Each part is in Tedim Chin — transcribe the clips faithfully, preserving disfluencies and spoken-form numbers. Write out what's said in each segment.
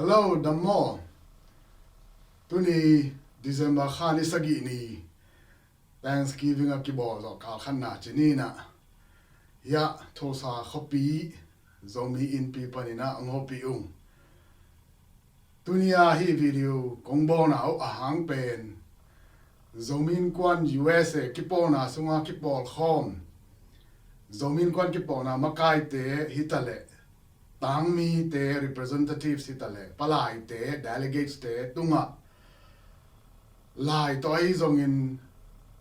Hello, dam maw? Tuni December kha ni sagih ni, Thanksgiving a kibawl zawh kal khatna ci ni-in ah, hiah Tulsa khuapi Zomi Innpi panin ah hong hopih ung. Tuni a hih video kong bawlna uh a hang pen Zomi Innkuan U S A kipawlna sunga kipawlkhawm, Zomi Innkuan kipawlna makaite hi ta leh, tangmite representatives hi ta leh, palaite delegates te tungah lai tawh ahi zongin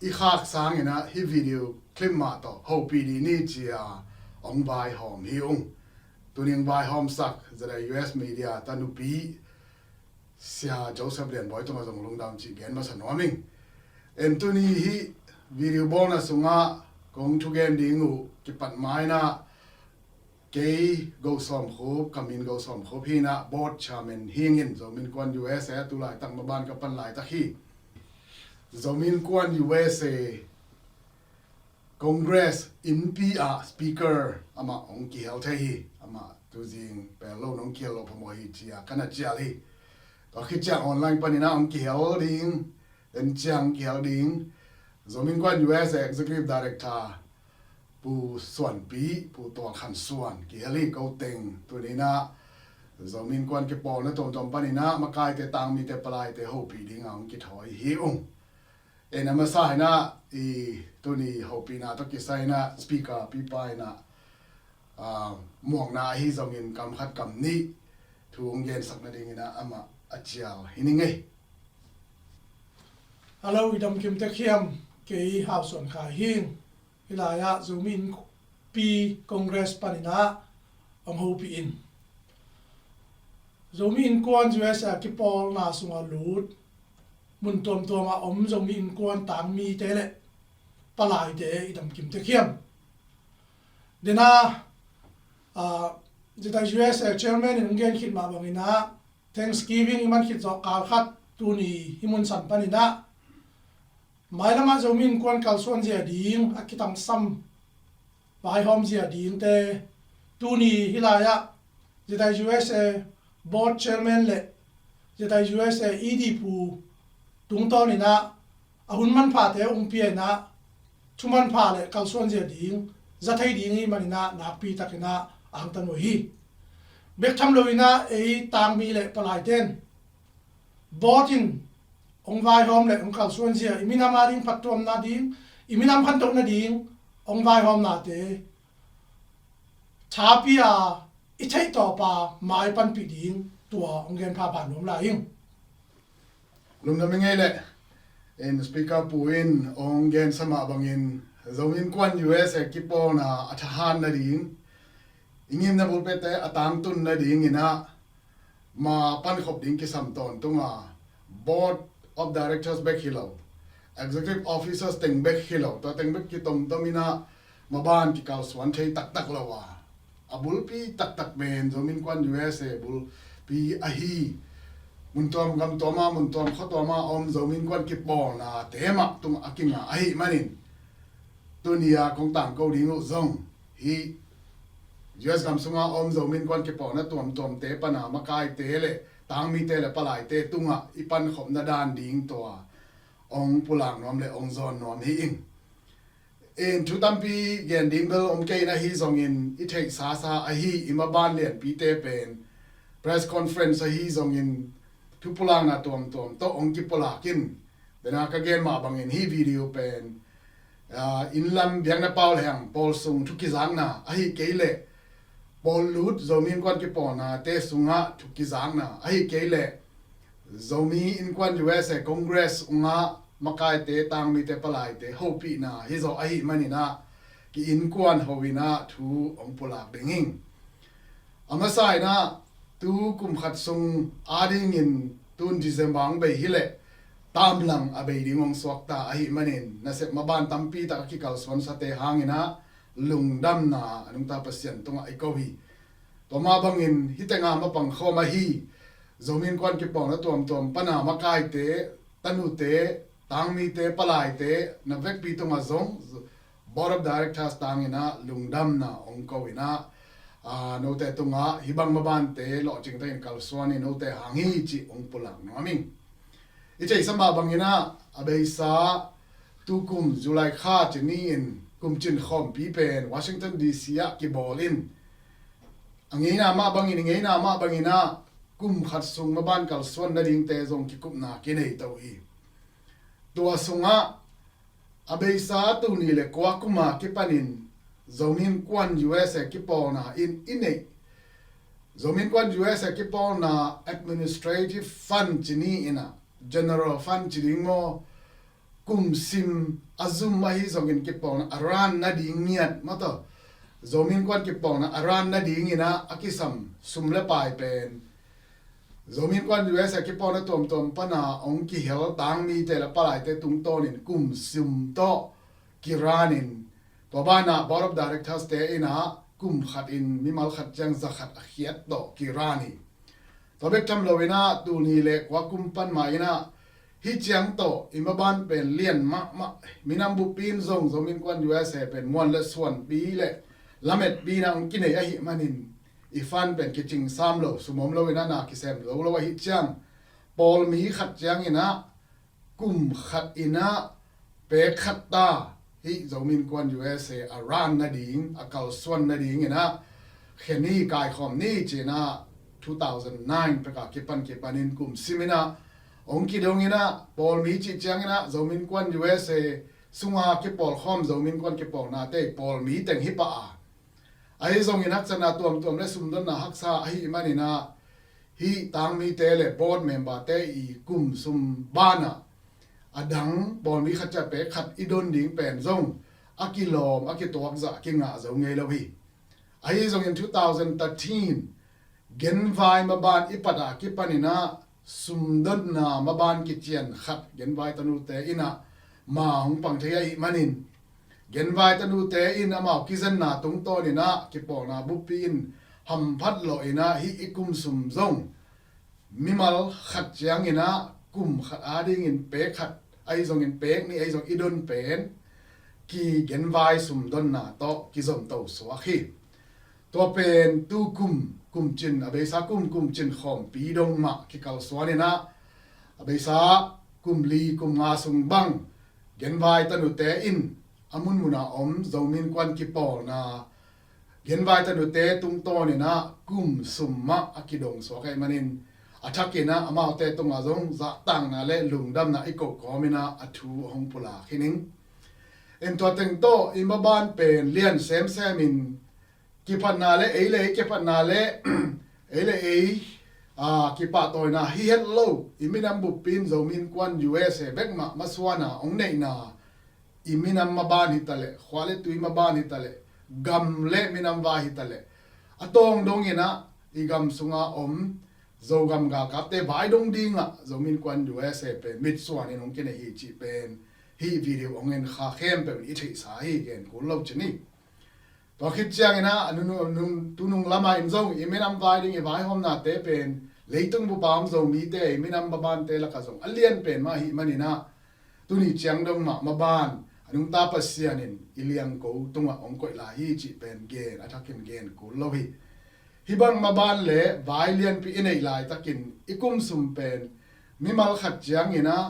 i khak sangin ah hih video clip mah tawh hopih dih ni ci-a hong vaihawm hi ung. Tuni hong vaihawmsak Z I U S media ta nupi Sia Joseph Lian Bawi tungah zong lungdam cih gen masa nuam ing. En, tuni hih video bawlna sungah kong thugen ding uh kipat ma-in ah kei Go Sawm Khup, ka min Go Sawm Khup hi-in ah, board chairman hi ing in, Zomi Innkuan U S A a tu laitak maban ka pan laitak hi. Zomi Innkuan U S A Congress innpi ah speaker amah hong kihel thei hi. Amah tuzing pel lo hong kihel lo phamawh hi ci-a ka na cial hi. Tua khit ciang online panin ah hong kihel ding, en ciang kihel ding, Zomi Innkuan U S A Executive Director Pu Suanpi, Pu Tual Khan Suan, kihel hi. Ko teng tuni-in ah Zomi Innkuan kipawlna tuamtuam panin ah makaite, tangmite, palaite hopih dingin hong kithawi hi ung. En, a masa-in ah i tuni hopihna tawh kisai-in ah speaker pipa in ah, ah, muakna ahi zongin kam khat kam nih thu hong gensak nadingin ah amah a cial hi ning ei. Hello, i dam kim tek hiam? Kei Hau Suan Khai hi ing. Hih lai-ah Zomi Innpi Congress panin ah hong hopih in. Zomi Innkuan U S A kipawlna sungah lut, mun tuamtuam ah om Zomi Innkuan tangmite le palaite i dam kim tek hiam? Dena, ah, Z I U S A chairman in hong gen khit mah bangin ah, Thanksgiving i man khit zawh kal khat tuni hih mun san panin ah, mailamah Zomi Innkuan kalsuan zia ding a kitangsam vaihawm zia dingte tuni hih lai-ah Z I U S A board chairman le Z I U S A E D pu tungtawnin ah a hun manphate hong pia-in ah, thu manpha le kalsuan zia ding za thei ding ahih manin ah nakpi takin ah a hang ta nuam hi. Bek tham loin ah ei tangmi le palaite'n board in hong vaihawm le hong kalsuan zia, i minam ading phattuamna ding, i minam khantohna ding hong vaihawmnate thapi-a i theih tawpa mai panpih ding, tua hong gen phapha nuam lai ing. Lungdam ing ei leh. En, speaker pu in hong gensa mah bangin Zomi Innkuan U S A kipawlna a thahat nading, i ngimna bulpite a tangtun nadingin ah ma pankhop ding kisam tawntung a, board of directors bek hi lo, executive officers teng bek hi lo, tua teng bek kitomtomin ah maban kikalsuan thei taktak lo a, a bulpi taktak pen Zomi Innkuan U S A bulpi ahi, mun tuam gam tuam ah, mun tuam khua tuam ah om Zomi Innkuan kipawlnate mah tungah a kinga ahih manin, tuni-a kong tangko ding uh zong hih U S gam sunga om Zomi Innkuan kipawlna tuamtuamte pana makaite le tangmite le palaite tungah i pankhopna dan ding tua hong pulak nuam le hong zawn nuam hi ing. In thu tampi gen ding bel om kei in, ahi zongin i theihsasa ahi i maban lianpite pen press conference ahi zongin thu pulakna tuamtuam tawh hong kipulak in. Dena ka gen mah bangin hih video pen, ah, innlam biakna pau leng pawl sung thu kizakna, ahi kei leh pawl lut Zomi Innkuan kipawlnate sungah thu kizakna, ahi kei leh Zomi Innkuan U S A Congress ungah makaite, tangmite, palaite hopihna hi zaw ahih manin ah ki-innkuan ho in ah thu hong pulak ding ing. A masa in ah tu kum khat sung adingin tun December hong bei hi leh tamlang a bei ding hong suakta ahih manin nasep maban tampi tak a kikalsuansate hangin ah lungdamna a nungta Pasian tungah i ko hi. Tua mah bangin hih tenga mapang khawm ahi Zomi Innkuan kipawlna tuamtuam pana makaite, tanute, tangmite, palaite na vekpi tungah zong board of directors tangin ah lungdamna hong ko in ah, a, note tungah hih bang mabante lawhcing takin kalsuan in note hang hi cih hong pulak nuam ing. I theihsa mah bangin ah, a beisa tukum July kha ci ni-in kum cin khawmpi pen Washington D C ah kibawl in, a ngeina mah bangin, i ngeina mah bangin ah kum khat sung maban kalsuan nadingte zong kikupna kinei to hi. Tua sungah a beisa tul nih le kua kuma kipanin Zomi Innkuan U S A kipawlna in i neih, Zomi Innkuan U S A kipawlna administrative fund ci ni-in ah, general fund ci ding maw, kum sim a zum ahi zongin kipawlna a run nading ngiat mah tawh, Zomi Innkuan kipawlna a run nadingin ah a kisam sum le pai pen Zomi Innkuan U S A kipawlna tuamtuam pana hong kihel tangmite le palaite tungtawnin kum sum tawh ki-run in, tua banah Board of Directors te in ah kum khat in mimal khat ciang za khat a khiat tawh ki-run hi. Tua bek tham loin ah tul nih le kua kum pan mah in ah hih ciang tawh i maban pen lian mahmah, minam bupi in zong Zomi Innkuan U S A pen muan le suanpi le lametpi in ah hong kinei ahih manin i fund pen kicing sam lo, sum om loin ah na kisem zo lo ahih ciang pawlmi khat ciangin ah kum khat in ah pek khat ta, hih Zomi Innkuan U S A a run nading, a kalsuan nadingin ah khen ni, kaikhawm ni ci-in ah two thousand nine pek a kipan kipanin kum sim in ah hong kidong in ah, pawlmi cih ciangin ah Zomi Innkuan U S A sunga kipawlkhawm Zomi Innkuan kipawlnate pawlmi teng hi pah a, ahi zongin haksatna tuamtuam le sumdonna haksa ahih manin ah hih tangmite le board memberte i kum sum banah a dang pawlmi khat ciat pek khat i don ding pen zong a kilawm, a kituakzah, a kingah zo ngei lo hi. Ahi zongin two thousand thirteen genvai maban i pat a kipanin ah sumdonna maban kician khat genvai tanute in ah ma hong pang thei ahih manin, genvai tanute in amau kizenna tungtawnin ah kipawlna bupi in hamphat lawhin ah hih i kum sum zong mimal khat ciangin ah kum khat adingin pek khat, ahi zongin pek nih, ahi zong i don pen kigenvai sumdonna tawh kizomto suak hi. Tua pen tu kum, kum cin, a beisa kum, kum cin khawmpi dong mah kikalsuan in ah, a beisa kum li kum nga sung bang genvai tanute in a munmun a om Zomi Innkuan kipawlna genvai tanute tungtawnin ah kum sum mah a kidong suak ahih manin, a thakin ah amaute tungah zong zahtakna le lungdamna i koh kawmin ah a thu hong pulak hi ning. In tua teng tawh i maban pen lian semsemin kiphatna le ei le ei kiphatna le ei le ei, a, kipahtawina hi het lo, i minam bupi in Zomi Innkuan U S A bek mah masuana hong neihna, i minam maban hi taleh, khua le tui maban hi taleh, gam le minam vai hi taleh, a tawng dongin ah i gam sunga om Zogam galkapte vai dong dingah Zomi Innkuan U S A pen mitsuanin hong kinei hi cih pen hih video hong en kha khempeuh in i theihsa hi, gen kul lo ci ni. Tua khit ciangin ah, a nunu, a nung, tunung lamah in zong i minam vai ding i vaihawmnate pen leitung bupa om Zomite i minam mabante lakah zong a lian pen mah ahih manin ah, tuni ciang dong mah maban a nungta Pasian in i liangko tungah hong koih lai hi cih pen gen, a thakin gen kul lo hi. Hih bang maban le vai lianpi i neih laitakin i kum sum pen mimal khat ciangin ah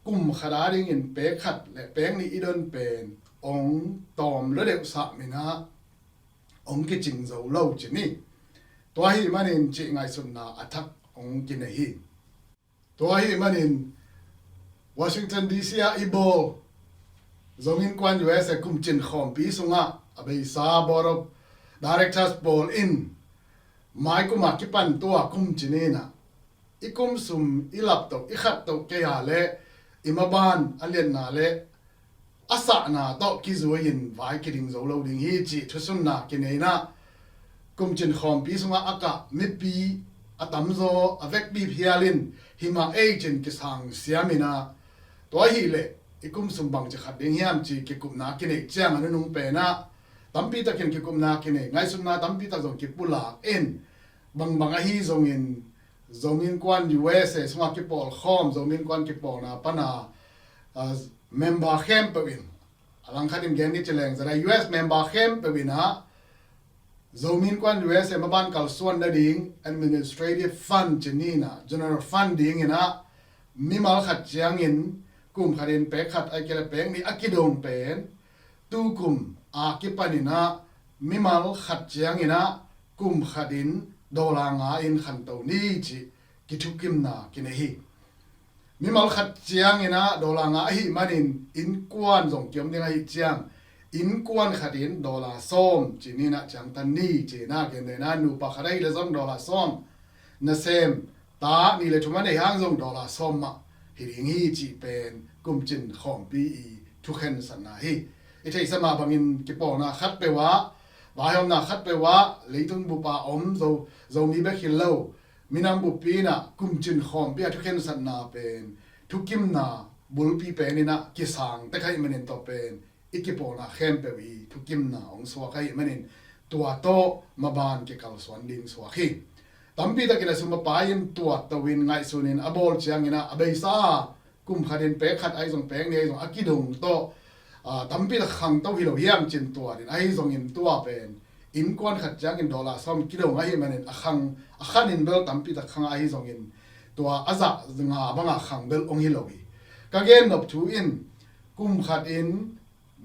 kum khat adingin pek khat le pek nih i don pen hong tawm lo deuh sahmin ah hong kicing zo lo ci ni. Tua ahih manin cih ngaihsutna a thak hong kinei hi. Tua ahih manin Washington D C ah i bawl Zomi Innkuan U S A kum cin khawmpi sungah a beisa Board of Directors pawl in mai kum a kipan tua kum cin in ah i kum sum i laptoh, i khattoh kei a le i maban a liatna le a sahna tawh kizui-in vai kiding zo lo ding hi cih thusunna kinei in ah, kum cin khawmpi sungah a kah mipi a tamzaw a vekpi phial in himah ei cin kisang siam in ah, tua ahih leh i kum sum bangci khat ding hiam cih kikupna kinei ciang a nunung pen ah tampi takin kikupna kinei, ngaihsutna tampi tak zong kipulak in, bangbang ahi zongin Zomi Innkuan U S A sungah kipawlkhawm, Zomi Innkuan kipawlna pana, a, member khempeuh in, a langkhat in gen ni ci leng, zara U S member khempeuh in ah Zomi Innkuan U S A maban kalsuan nading administrative fund ci-in ah, general fund dingin ah mimal khat ciangin kum khatin pek khat, ahih kei leh pek nih a kidong pen, tukum a kipanin ah mimal khat ciangin ah kum khatin dollar nga in khanto ni cih kithukimna kinei hi. Mimal khat ciangin ah dollar nga ahih manin innkuan zong kiom ding ahih ciang, innkuan khatin dollar sawm ci-in ah ciangtan ni ci-in ah, gentehna nupa khat ahih leh zong dollar sawm, nasem ta nih le thum a nei hang zong dollar sawm mah hi ding hi cih pen kumcin khawmpi i thukhensatna hi. I theihsa mah bangin kipawlna khatpeuh ah, vaihawmna khatpeuh ah, leitung bup a om Zo, Zomi bek hi lo, minam buppi in ah kumcin khawmpi a thukhensatna pen thukimna bulpi pen in ah kisang tek ahih manin, tua pen i kipawlna khempeuh i thukimna hong suak ahih manin, tua tawh maban kikalsuan ding suak hi. Tampi takin a sum a pai in tuat to in ngaihsun in a bawl ciangin ah, a beisa kum khatin pek khat ahi zong pek nih ahi zong a kidong tawh, ah, tampi tak khangto hi lo hiam ci-in tuat in, ahi zongin tua pen innkuan khat ciangin dollar sawm kidong ahih manin a khang, a khan in bel tampi tak khang ahi zongin tua a zah nga banga khang bel hong hi lo hi. Ka gen nop thu in kum khatin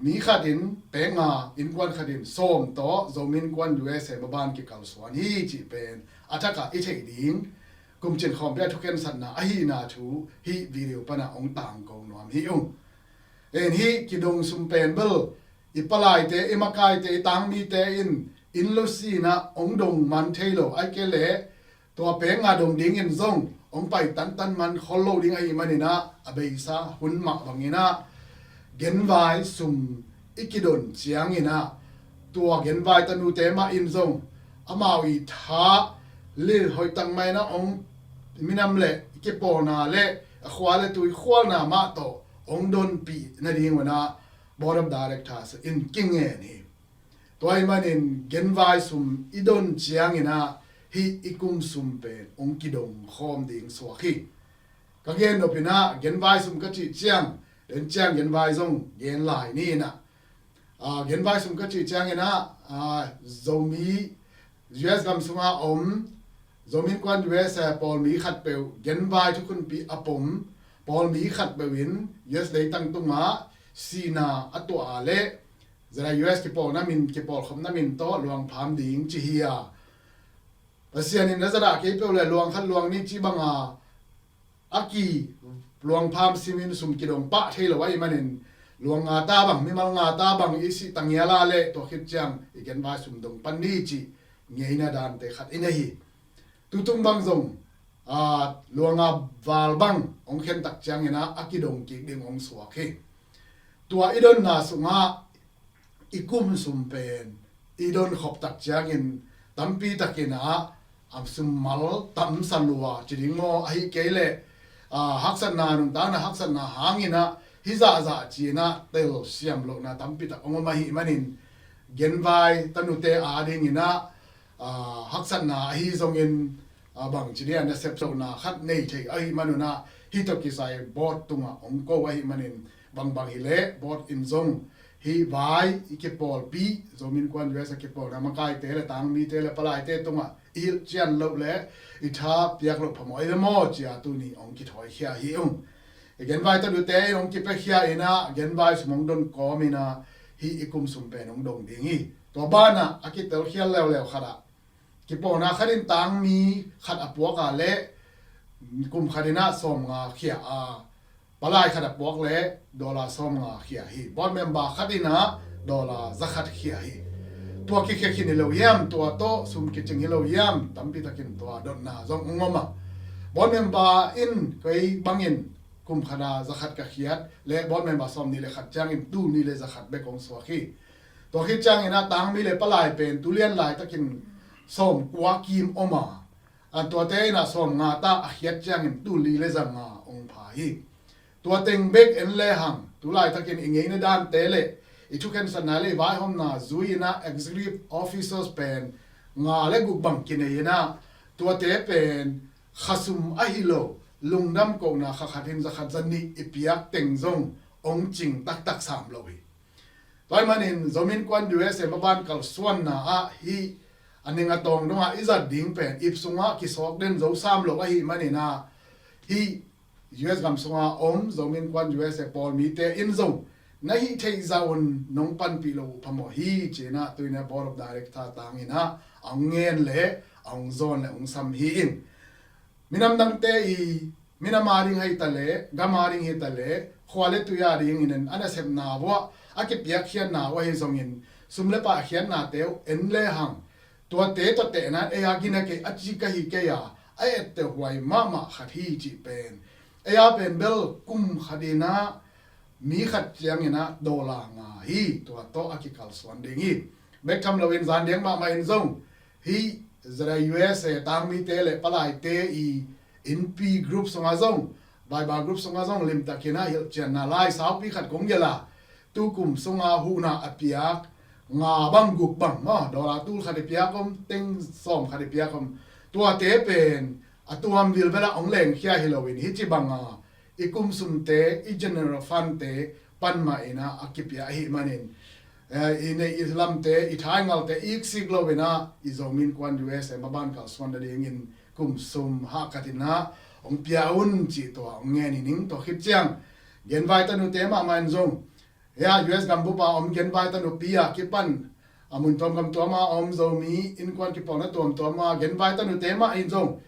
mi khatin pek nga, innkuan khatin sawm tawh Zomi Innkuan U S A maban kikalsuan hi cih pen a thakah i theih ding kumcin khawmpi a thukhensatna ahihna thu hih video panah hong tangko nuam hi ung. En, hih kidong sum pen bel i palaite, i makaite, i tangmite in inn lo si-in ah hong dong man thei lo, ahih kei leh tua pek nga dong dingin zong hong pai tantan man khol lo ding ahih manin ah, a beisa hun mah bangin ah genvai sum i kidon ciangin ah, tua genvai tanute mah in zong amau i tha lil hoih tak mah in ah hong, minam le kipawlna le a khua le tui khualna mah tawh hong donpih nading un ah Board of Directors in kingen hi. Tua ahih manin genvai sum i don ciangin ah hih i kum sum pen hong kidong khawm ding suak hi. Ka gen nop in ah, genvai sum ka cih ciang, den ciang genvai zong gen lai ni in ah, ah, genvai sum ka cih ciangin ah, ah, Zomi U S gam sungah a om, Zomi Innkuan U S A pawlmi khatpeuh genvai thukhunpi a pom pawlmi khatpeuh in U S leitang tungah sihna a tuah a leh, zada U S kipawlna min, kipawlkhopna min tawh luangpham ding ci hi a, Pasian in a zada kei peuh le luang khat luang nih ci banga a ki luangpham simin sum kidong pah thei lo ahih manin, luang nga ta bang, mimal nga ta bang i sih tangial a leh tua khit ciang i genvai sum dong pan ni cih ngeina dante khat i nei hi. Tutung bang zong, aa, luanga val bang hong khen tak ciangin ah a kidong kik ding hong suak hi. Tua i donna sungah i kum sum pen i don khop tak ciangin tampi takin ah a sum mal tamsa lua ci ding maw, ahih kei leh, aa, haksatna, nuntakna haksatna hangin ah hih zahzah ci-in ah telsiam lohna tampi tak hong om ahih manin, genvai tanute adingin ah, aa, haksatna ahi zongin, aa, bangci dia nasep lohna khat nei thei ahih man un ah, hih tawh kisai board tungah hong ko ahih manin, bangbang hi leh board in zong hih vai i kipawlpih, Zomi Innkuan U S A kipawlna makaite le tangmite le palaite tungah i hilh cian loh le i tha piak loh phamawh hi ve maw ci-a tuni hong kithawikhia hi ung. I genvai tanute in hong kipiakhia in ah, genvai sum hong don kawmin ah, hih i kum sum pen hong dong ding hi. Tua banah a kitelkhial leuleu khat ah, kipawlna khat in tangmi khat a puak a leh kum khat in ah sawmnga khia a, palai khat a puak leh dollar sawmnga khia hi. Board member khat in ah dollar zakhat khia hi. Tua kikhia khin hi lo hiam, tua tawh sum kicing hi lo hiam, tampi takin tua dotna zong hong om a, board member in kei bangin kum khat a zakhat ka khiat le board member sawmnih le khat ciangin tul nih le zakhat bek hong suak hi. Tua khit ciangin ah tangmi le palai pen tulian laitakin sawmkua kim om a, a tuate in ah sawmnga ta a khiat ciangin tul li le zanga hong pha hi. Tua teng bek en lehang tulaitakin i ngeina dante le i thukhensatna le i vaihawmna zui in ah executive officers pen nga le guk bang kinei in ah, tuate pen khasum ahi lo, lungdam kohna kha khat in zakhat zanih i piak teng zong hong cing taktak sam lo hi. Tua ahih manin Zomi Innkuan U S A maban kalsuanna ah hih a ning a tawng dongah i zat ding pen ip sungah kisawk den zo sam lo ahih manin ah, hih U S gam sungah om Zomi Innkuan U S A pawl mite in zong na hih theih zah un nong panpih loh uh phamawh hi ci-in ah tu-in ah Board of Director tangin ah a hong ngen le a hong zawn le a hong sam hi ing. Minam dangte i minam a ding hi ta leh, gam a ding hi ta leh, khua le tui a dingin a nasepna uah a kipiakkhiatna uh ahi zongin sum le pai khiatnate uh en lehang tuate tawh tehna ei a gina kei a ci ka hi kei a, a etteh huai mahmah khat hi cih pen ei a pen bel kum khat in ah mi khat ciangin ah dollar nga hi, tua tawh a kikalsuan ding hi. Bek tham loin zan deng mahmah in zong hih Z I U S A tangmite le palaite i innpi group sungah zong, Bible group sungah zong limtakin ah hilhcianna lai saupi khat kong gelh a, tukum sungah huhna a piak nga bang guk bang maw, dollar tul khat i piak om, teng sawm khat i piak om, tuate pen a tuam vilvel ah hong lengkhia hi loin hih ci bang a i kum sumte, i general fundte pan mah in ah a kipia ahih manin, eh, i neih i lamte, i thaingalte iksik loin ah i Zomi Innkuan U S A maban kalsuan nadingin kum sum hahkat in ah hong pia un cih tua hong ngen hi ing. Tua khit ciang genvai tanute mahmah in zong, ya, U S gambup a om genvai tanupi a kipan a mun tuamtuam a om Zomi Innkuan kipawlna tuamtuam a genvai tanute mah in zong,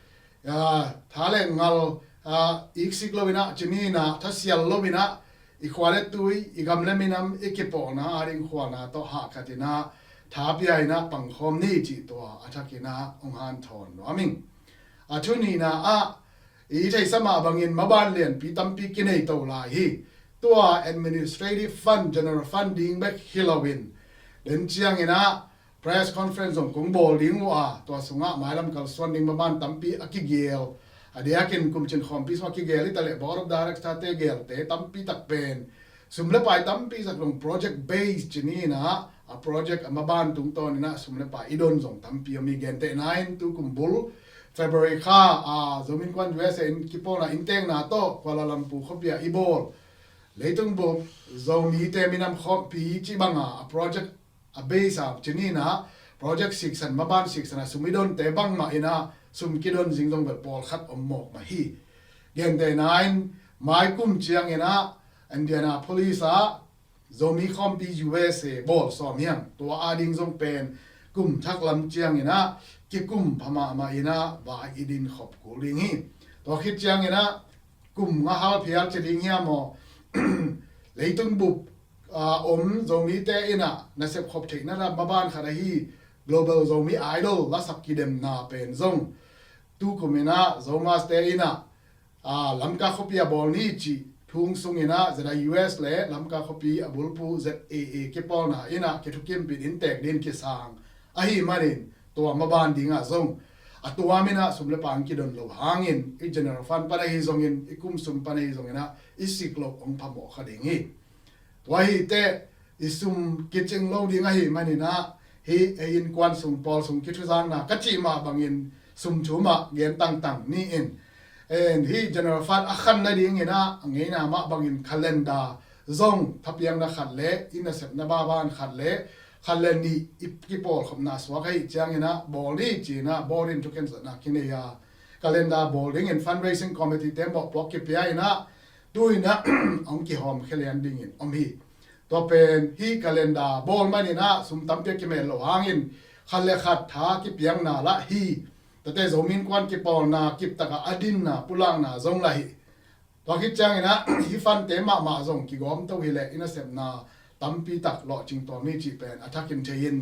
ya, tha le ngal, ah, iksik loin ah, ci ni in ah, thasial loin ah, i khua le tui, i gam le minam, i kipawlna a ding khualna tawh hahkat in ah tha pia in ah pangkhawm ni cih tua a thakin ah hong hanthawn nuam ing. A thu nihna ah, i theihsa mah bangin maban lianpi tampi kinei to lai hi. Tua administrative fund, general fund ding bek hi loin, den ciangin ah press conference zong kong bawl ding uh a, tua sungah mailam kalsuan ding maban tampi a kigel, a diakin kumcin khawmpi sungah kigel hi ta leh Board of Director-te gelte tampi tak pen sum le pai tampi zat lo, project base ci ni in ah, a project a maban tungtawn in ah sum le pai i don zong tampi om hi. Gentehna in tukum bul February kha a Zomi Innkuan U S A in kipawlna inntekna tawh Kuala Lumpur khuapi ah i bawl Leitung Bup Zomite Minam Khawmpi cih bang a, a project a base a ci ni in ah project siksan, maban siksan a sum i donte bangmah in ah sum kidon zing zong bel pawlkhat om mawk mah hi. Gentehna in mai kum ciangin ah Indianapolis ah Zomi Khawmpi U S A bawl sawm hi hang, tua a ding zong pen kum thak lam ciangin ah kikum pha mahmah in ah vai i din khop kul ding hi. Tua khit ciangin ah kum nga hal phial ci ding hiam maw, Leitung Bup a om Zomite in ah nasep khop theihna lam maban khat ahi Global Zomi Idol lasak kidemna pen zong tukum in ah Zomaste in ah, a, Lamka khuapi a bawl ni cih thu hong sung in ah Z I U S le Lamka khuapi a bulphuh Z A A kipawlna in ah kithukimpih inntek ding kisang ahih manin tua maban ding ah zong a tuam in ah sum le pai kidon lo hangin i general fund pan ahi zongin, i kum sum pan ahi zongin ah i sik loh hong phamawh kha ding hi. Tua hi teh i sum kicing lo ding ahih manin ah hih ei innkuan sung pawl sung kithuzakna ka cih mah bangin sum thu mah gen tangtang ni in. En, hih general fund a khan nadingin ah a ngeina mah bangin calendar zong thapiakna khat le i nasepna maban khat le khat le nih i kipawlkhopna suak ahih ciangin ah bawl ni ci-in ah bawl in thukhensatna kinei a, calendar bawl dingin fundraising committee-te mawhpuak kipia in ah tu-in ah hong kihawmkhia lian dingin om hi. Tua pen hih calendar bawl manin ah sum tampi a kimelh loh hangin khat le khat tha kipiakna lah hi. Tate Zomi Innkuan kipawlna kiptak ah a dinna pulakna zong lah hi. Tua khit ciangin ah hih fund-te mahmah zong kigawm to hi leh i nasepna tampi tak lawhcing tuam hi cih pen a thakin thei in.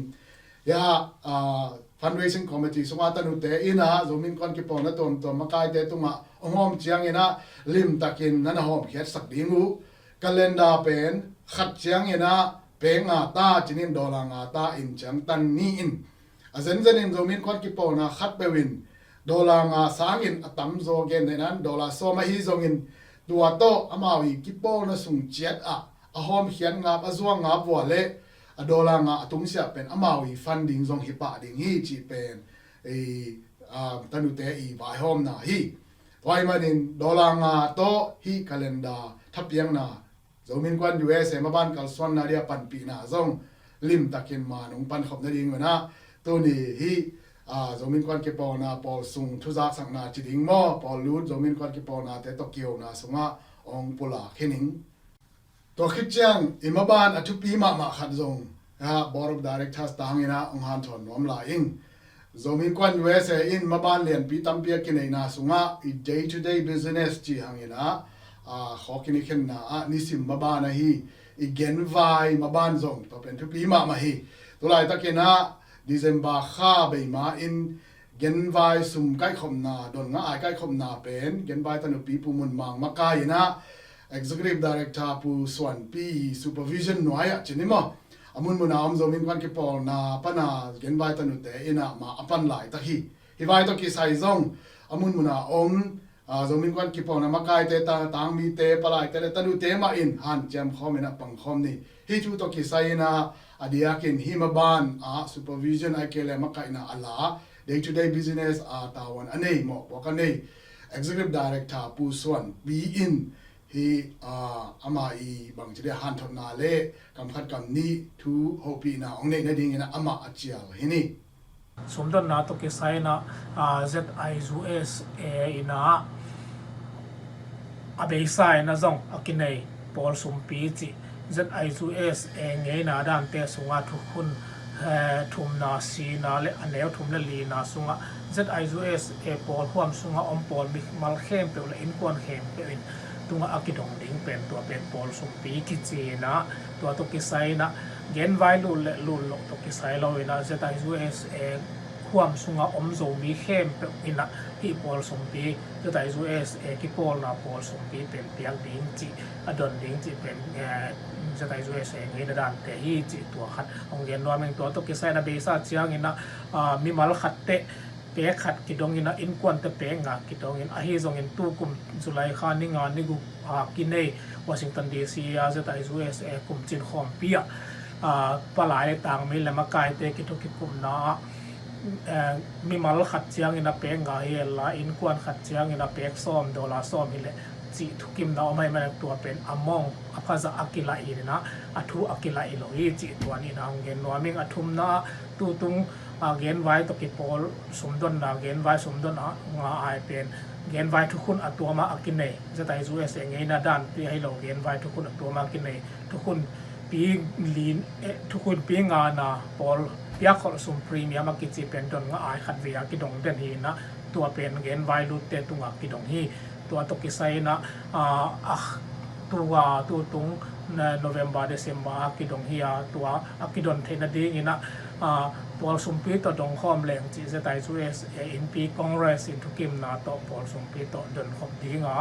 Ya, ah, fundraising committee sungah tanute in ah Zomi Innkuan kipawlna tuamtuam makaite tungah hong hawm ciangin ah limtakin na na hawmkhiatsak ding uh. Calendar pen khat ciangin ah pek nga ta ci-in dollar nga ta in ciangtan ni in. A zenzen in Zomi Innkuan kipawlna khat peuh in dollar nga sangin a tamzaw, gentehna in dollar sawm ahi zongin tua tawh amau i kipawlna sung ciat ah a hawmkhiat ngap, a zuak ngap uh a leh a dollar nga a tungsiah pen amau i fund ding zong hi pah ding hi cih pen i, ah, tanute i vaihawmna hi. Tua ahih manin dollar nga tawh hih calendar thapiakna Zomi Innkuan U S A maban kalsuanna dia panpihna zong limtakin man hong pankhop nading un ah tuni hih a, Zomi Innkuan Kipawlna pawl sung thuzaksakna ci ding maw, pawl lut Zomi Innkuan Kipawlnate tawh kihona sungah hong pulak hi ning. Tua khit ciang i maban a thupi mahmah khat zong, a, Board of Directors tangin ah hong hanthawn nuam lai ing. Zomi Innkuan U S A in maban lianpi tampi a kineihna sungah i day to day business ci hangin ah, a, khawkin i khenna ah nisim maban ahi i genvai maban zong tua pen thupi mahmah hi. Tulaitakin ah December kha bei ma-in genvai sum kaihkhopna, don nga ai kaihkhopna pen genvai tanupi Pu Mun Mang makai in ah Executive Director Pu Suan Pi supervision nuai ah ci ni maw, a munmun a om Zomi Innkuan Kipawlna pan a genvai tanute in ah mah a pan laitak hi. Hih vai tawh kisai zong a munmun a om, a, Zomi Innkuan Kipawlna makaite, ta-, tangmite, palaite le tanute mah in hanciam khawm in ah pang khawm ni. Hih thu tawh kisai in ah a diakin hih maban ah supervision ahih kei leh makaihna a la, day to day business, a, tavuan a nei, mawhpuak a nei Executive Director Pu Suan Pi in hih, a, ama i bangci dia hanthotna le kam khat kam nih thu hopihna hong neih nadingin ah amah a cial hi ni. Sumdonna tawh kisai in ah, a, Z I U S A in ah a beisa in ah zong a kinei pawl sumpi cih Z I U S A ngeina dante sungah thukhun, eh, thumna, sina le a neu thum le lina sungah Z I U S A pawl huam sungah om pawl mimal khempeuh le innkuan khempeuh in tungah a kidong ding pen tua pen pawl sumpi kici in ah, tua tawh kisai in ah genvai lut le lut loh tawh kisai lo in ah Z I U S A huam sungah om Zomi khempeuh in ah hih pawl sumpi, Z I U S A kipawlna pawl sumpi pen piak ding cih, a don ding cih pen, eh, Z I U S A ngeina dante hi cih tua khat hong gen nuam ing. Tua tawh kisai in ah beisa ciangin ah, ah, mimal khat teh pek khat kidong in ah innkuante pek nga kidong in, ahi zongin tukum July kha ni nga ni guk a kinei Washington D C a Z I U S A kum cin khawmpi ah, a, palai le tangmi le makaite kithu kipumna ah, eh, mimal khat ciangin a pek nga hi hen la, innkuan khat ciangin a pek sawm, dollar sawm hi leh cih thukimna om ahih manin tua pen a mong a phazah a kilaih hi in ah, a thu a kilaih hi lo hi cih tua nihna hong gen nuam ing. A thumna ah tutung, a, genvai tawh kipawl sumdonna, genvai sumdonna nga ai pen genvai thukhun a tuama a kinei, Z I U S A ngeina danpi ahi lo, genvai thukhun a tuama a kinei, thukhun pi lin, eh, thukhun pi ngana pawl piakkholh sum premium a kici pen don nga ai khatvei a kidong den hi in ah, tua pen genvai lutte tunga kidong hi. Tua tawh kisai in ah, ah, ah, tua tutung, na, November, December a kidong hi a, tua a kidon theih nadingin ah, ah, pawl sumpi tawh dong khawm leng cih Z I U S A innpi Congress in thukimna tawh pawl sumpi tawh don khop dinga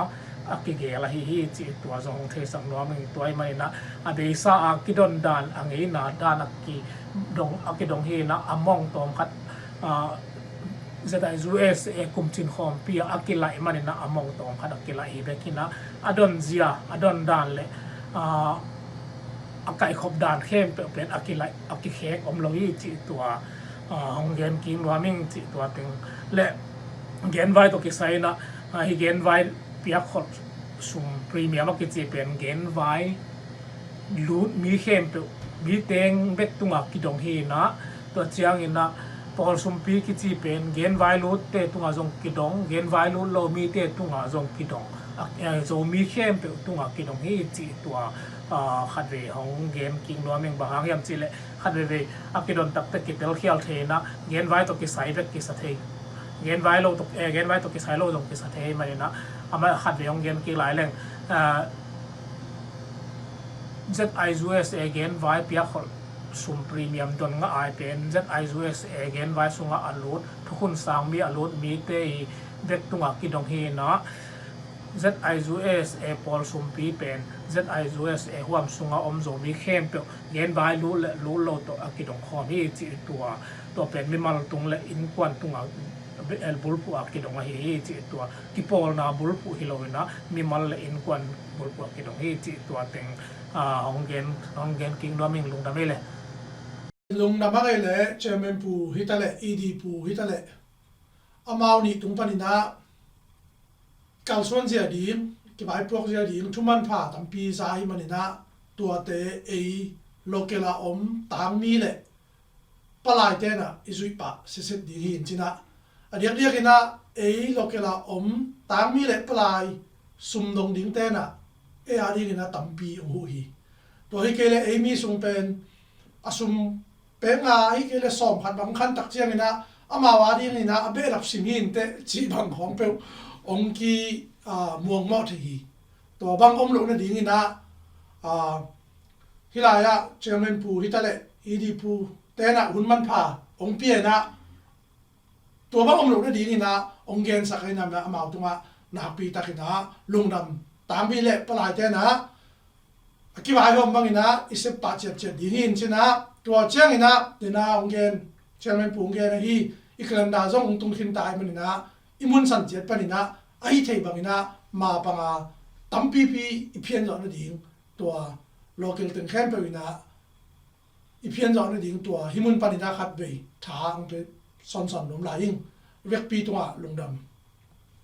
a kigel ahi hi cih tua zong hong theisak nuam ing. Tua ahih manin ah a beisa a kidon dan, a ngeina dan a kidong, a kidong hi in ah a mong tawm khat, ah, Z I U S A kum cin khawmpi ah a kilaih manin ah a mong tawm khat a kilaih hi bek in ah, a don zia, a don dan le, ah, a kaihkhop dan khempeuh pen a kilaih, a kikhek om lo hi cih tua, ah, hong gen kik nuam ing cih tua teng le genvai tawh kisai in ah, ah, hih genvai piakkholh sum premium a kici pen genvai lut mi khempeuh, mi teng bek tunga kidong hi in ah, tua ciangin ah pawl sumpi kici pen genvai lutte tunga zong kidong, genvai lut lo mite tunga zong kidong, a, eh, Zomi khempeuh tunga kidong hi cih tua, ah, khatvei hong gen kik nuam ing. Bang hang hiam cih leh khat veivei a kidon takte kitelkhial thei in ah genvai tawh kisai bek kisa thei, genvai lo tawh, eh, genvai tawh kisai lo zong kisa thei ahih manin ah, amah khatvei hong gen kik lai leng, ah, Z I U S A genvai piakkholh sum premium don nga ai pen Z I U S A genvai sungah a lut, thukhun sangmi a lut mite i bek tunga kidong hi in ah, Z I U S A pawl sumpi pen Z I U S A huam sunga om Zomi khempeuh genvai lut le lut lo tawh a kidong khawm hi cih tua, tua pen mimal tung le innkuan tunga, eh, bulphuh a kidong ahi hi cih tua, kipawlna bulphuh hi lo in ah mimal le innkuan bulphuh a kidong hi cih tua teng, ah, hong gen, hong gen kik nuam ing. Lungdam ei le. Lungdam a ngei le Chairman Pu hi ta le, E D Pu hi ta le, amau nih tung panin ah kalsuan zia ding, kivaipuak zia ding thumanpha tampi za ahih manin ah tuate ei local a om tangmi le palai tenah i zuih pah siaset ding hi in cinah, a diakdiak inah ei local a om tangmi le palai sum dong ding tenah ei a ding inah tampi hong huh hi. Tua hi kei le ei mi sung pen a sum pek nga hi kei le sawm khat bang khan tak ciang inah amau a ding inah a behlap sim hi inteh cih bang khawng peuh hong ki, aa, muangmawh thei hi. Tua bang om loh nading inah, aa, hih lai-ah chairman pu hi ta le E D pu tenah hun manpha hong pia inah tua bang om loh nading inah hong gensak inah amau tungah nakpi tak inah lungdam, tangpi le palai tenah a kivaihawm bang inah i sep pah ciatciat ding hi in cinah, tua ciang inah tenah hong gen, chairman pu hong gen ahi, i calendar zong hong tung khin ta ahih man inah i mun san ciat pan inah a hi thei bang inah ma panga tampipi i phian zawh nading, tua local teng khempeuh inah i phian zawh nading tua hih mun pan inah khatvei tha hong pe sawnsawn nuam lai ing. Vekpi tungah lungdam.